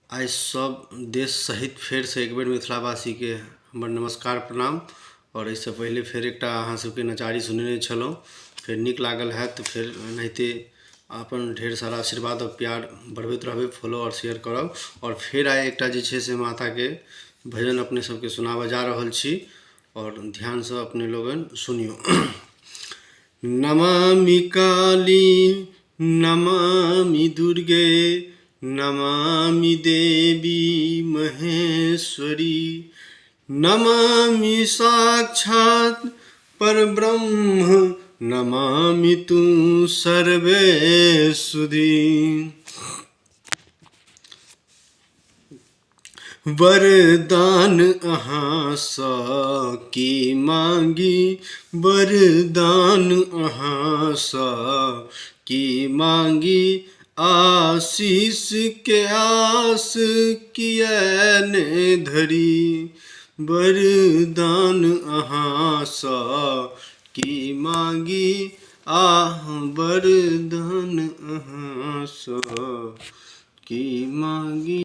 आइ सब देश सहित फेरसँ एक बेर मिथिलावासीके हमर नमस्कार प्रणाम। आओर एहिसँ पहिले फेर एकटा अहाँ सबके नचारी सुनेने छलहुँ, फेर नीक लागल हैत तऽ फेर एनाहिते अपन ढेर सारा आशीर्वाद आओर प्यार बढ़बैत रहबै, फॉलो आओर शेयर करब। आओर फेर आइ एकटा जे छै से माताके भजन अपने सबके सुनाबऽ जा रहल छी, आओर ध्यानसँ अपने लोगन सुनियौ। नमामि काली नमामि दुर्गे नमामि देवी महेश्वरी नमामि साक्षात् परब्रह्म नमामि तू सर्वेसुधी। वरदान अहाँसँ की मांगी, वरदान अहाँसँ की मांगी, आशीष के आस किए ने धरी, वरदान अहाँसँ की मांगी, आ वरदान अहाँसँ की मांगी।